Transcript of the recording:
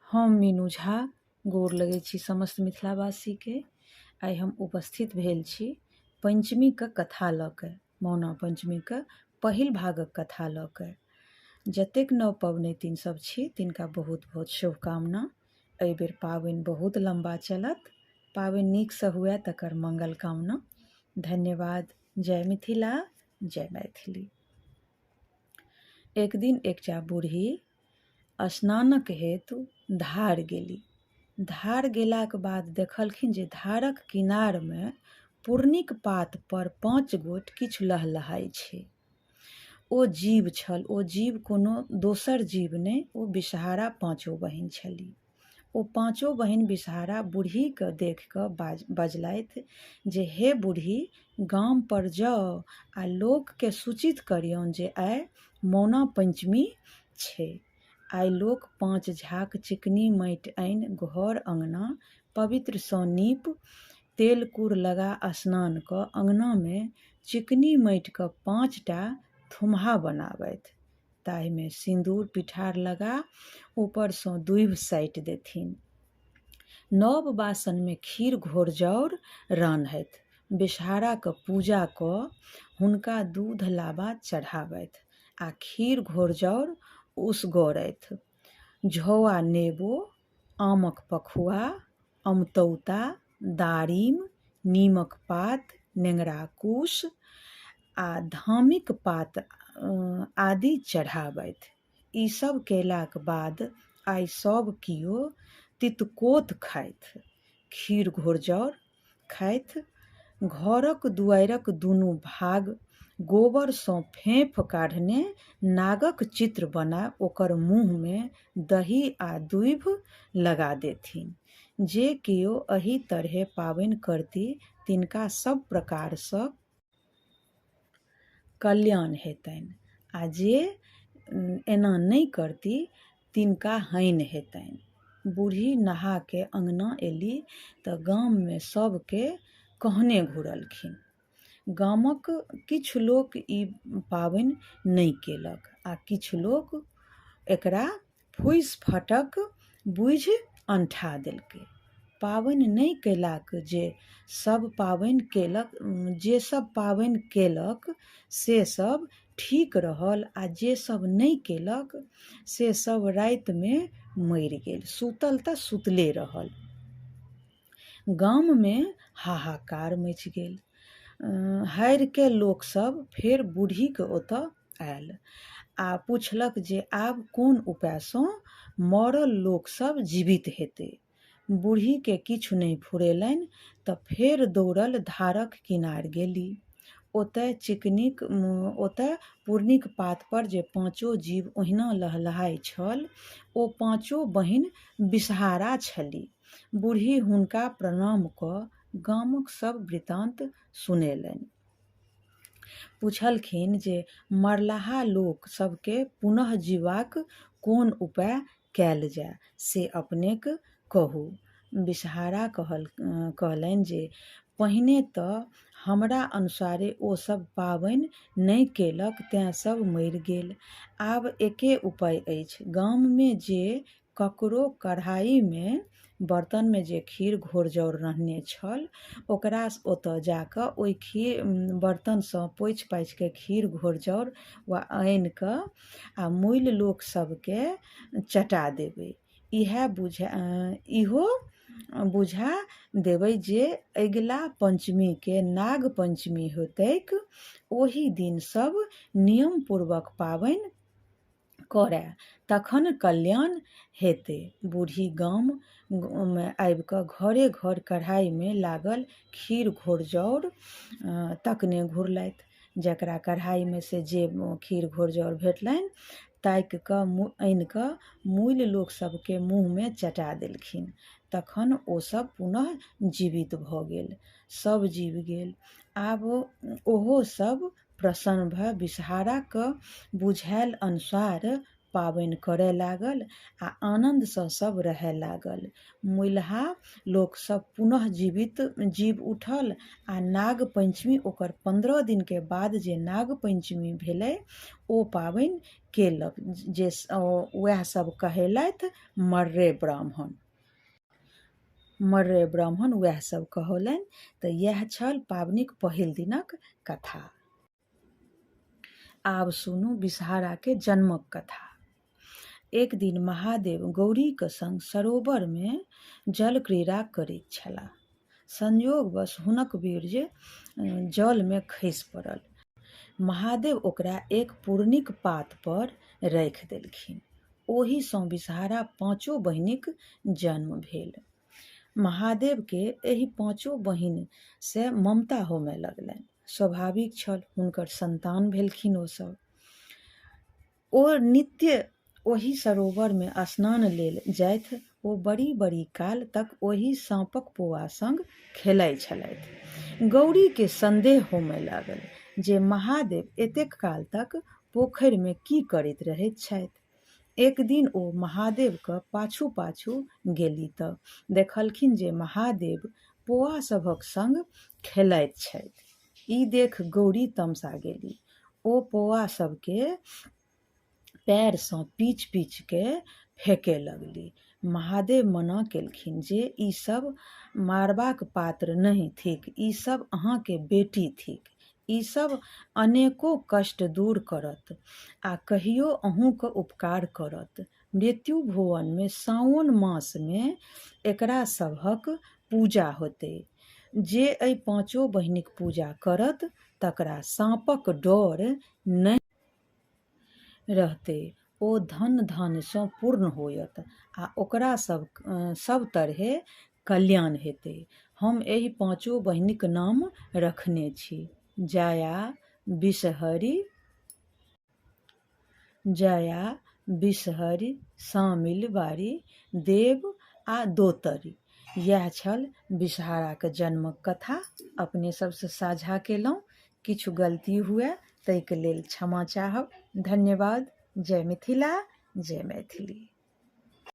हम मीनू झा गोर लगै छी समस्त मिथिलावासीके। आइ हम उपस्थित भेल छी पञ्चमीके कथा लऽ कऽ, मौना पञ्चमीके पहिल भागक कथा लऽ कऽ। जतेक नव पबनैतिन सब छी तिनका बहुत बहुत शुभकामना। एहि बेर पाबनि बहुत लम्बा चलत, पाबनि नीकसँ हुए तकर मंगल कामना। धन्यवाद। जय मिथिला, जय मैथिली। एक दिन एकटा बूढ़ी स्नानक हेतु धार गेली। धार गेलाक बाद देखलखिन जे धारक किनारमे पुरनीक पात पर 5 गोट किछु लहलहाइ छै। ओ जीव छल। ओ जीव कोनो दोसर जीव नहि, ओ विषहारा पाँचो बहिन छली। ओ पाँचो बहिन विषहारा बूढ़ीकेँ देखि कऽ बजलथि जे हे बूढ़ी, गाम पर जाउ आ लोककेँ सूचित करियौन जे आइ मौना पञ्चमी छै। आइ लोक 5 झाक चिकनी माटि आनि घर अङना पवित्रसँ नीप तेल कूर लगा स्नान कऽ अङनामे चिकनी माटिके 5टा थुम्हा बनाबथि, ताहिमे सिन्दूर पिठार लगा ऊपरसँ दूभि साटि देथिन। नव बासनमे खीर घोरजाउर रान्हथि, विषहाराके पूजा कऽ हुनका दूध लाबा चढ़ाबथि आ खीर घोरजाउर उसगरथि। झौआ नेबो, आमक पखुआ, अमतौता, दारिम, नीमक पात, नेङ्गरा कुश आ धामिक पात आदि चढ़ाबथि। ई सब कयलाक बाद आइ सब कियो तितकोत खाथि, खीर घोरजाउर खाथि। घरक दुआरिक दुनू भाग गोबरसँ फेंफ काढ़ने नागक चित्र बना ओकर मुँहमे दही आ दूभि लगा देथिन। जे केओ एहि तरहे पाबनि करती तिनका सब प्रकारसँ कल्याण हेतनि आ जे एना नहि करती तिनका हानि हेतनि। बूढ़ी नहाके अङना एली तऽ गाममे सबके कहने घुरलखिन। गामक किछु लोक ई पाबनि नहि केलक आ किछु लोक एकरा फूसि फटक बुझि अनठा देलकै। पाबनि नहि कयलाक जे सब पाबनि केलक, जे सब पाबनि केलक से सब ठीक रहल आ जे सब नहि केलक से सब रातिमे मरि गेल, सुतल तऽ सुतले रहल। गाममे हाहाकार मचि गेल। हारिके लोकसभ फेर बूढ़ीके ओतऽ आयल आ पुछलक जे आब कोन उपायसँ मरल लोकसभ जीवित हेतै। बूढ़ीकेँ किछु नहि फुरेलनि तऽ फेर दौड़ल धारक किनार गेली। ओतय चिकनीक ओतय पुरनीक पातपर जे पाँचो जीव ओहिना लहलहाइ छल ओ पाँचो बहिन विषहारा छली। बूढ़ी हुनका प्रणाम कऽ गामक सभ वृतान्त सुनेलनि। पुछलखिन जे मरलाहा लोक सभकेँ पुनः जीबाक कोन उपाय कयल जाय से अपनेक कहू। विषहारा कहलनि जे पहिने तऽ हमरा अनुसारे ओ सभ पाबनि नहि केलक तेँ सभ मरि गेल। आब एके उपाय अछि। गाममे जे ककरो कढ़ाइमे बर्तनमे जे खीर घोरजाउर रन्हने छल ओकरा ओतऽ जाकऽ ओहि खीर बर्तनसँ पोछि पाछिके खीर घोरजाउर वा आनिकऽ आ मुइल लोक सबके चटा देबै। इएह बुझा इहो बुझा देबै जे अगिला पञ्चमीके नाग पञ्चमी होयतैक ओहि दिन सब नियमपूर्वक पाबनि करए तखन कल्याण हेतै। बूढ़ी गाममे आबि कऽ घरे घर कढ़ाइमे लागल खीर घोरजाउर तकने घुरलथि। जकरा कढ़ाइमे से जे खीर घोरजाउर भेटलनि ताकि कऽ आनि कऽ मुइल लोक सबके मुँहमे चटा देलखिन। तखन ओ सब पुनः जीवित भऽ गेल। सब जीव गेल। आब ओहो सब प्रसन्न भऽ विषहाराक बुझायल अनुसार पाबनि करय लागल आ आनन्दसँ सभ रहय लागल। मुइलहा लोक सभ पुनः जीवित जीब उठल आ नाग पंचमी ओकर 15 दिनके बाद जे नाग पंचमी भेलै ओ पाबनि केलक, जे वएह सभ कहेलथि मर्रे ब्राह्मण। मर्रे ब्राह्मण वएह सभ कहौलनि। तऽ इएह छल पाबनिक पहिल दिनक कथा। आब सुनू विषहाराके जन्मक कथा। एक दिन महादेव गौरीक संग सरोवरमे जल क्रीड़ा करैत छलाह। संयोगवश हुनक वीर्य जलमे खसि पड़ल। महादेव ओकरा एक पुरनिक पात पर राखि देलखिन। ओहिसँ विषहारा पाँचो बहिनिक जन्म भेल। महादेवके एहि पाँचो बहिनसँ ममता होमय लगलनि। स्वाभाविक छल, हुनकर सन्तान भेलखिन ओ सभ। ओ नित्य ओहि सरोवरमे स्नान लेल जाथि। ओ बड़ी-बड़ी काल तक ओहि साँपक पोआ संग खेलाइ छलथि। गौरीकेँ सन्देह होमय लागल जे महादेव एतेक काल तक पोखरिमे की करैत रहैत छथि। एक दिन ओ महादेवक पाछू-पाछू गेली त देखलखिन जे महादेव पोआ सभक संग खेलाइत छथि। ई देख गौरी तमसा गेली। ओ पोआ सभकेँ पएरसँ पीच-पीच कए फेकए लगली। महादेव मना केलखिन जे ई सभ मारबाक पात्र नहि थिक, ई सभ अहाँके बेटी थिक। ई सभ अनेको कष्ट दूर करत आ कहियो अहूँक उपकार करत। मृत्यु भुवनमे साओन मासमे एकरा सभक पूजा होयतै। जे एहि पाँचो बहिनिक पूजा करत तकरा साँपक डर नहि रहतै। ओ धन-धान्यसँ पूर्ण होयत आ ओकरा सभ तरहेँ कल्याण हेतै। हम एहि पाँचो बहिनिक नाम रखने छी, जया, विषहरि, जया, विषहरि, सामिल बारी, देव आ दोतरी। इएह छल विषहाराक जन्मक कथा। अपने सभसँ साझा केलहुँ। किछु गलती हुअए ताहिके लेल क्षमा चाहब। धन्यवाद। जय मिथिला, जय मैथिली।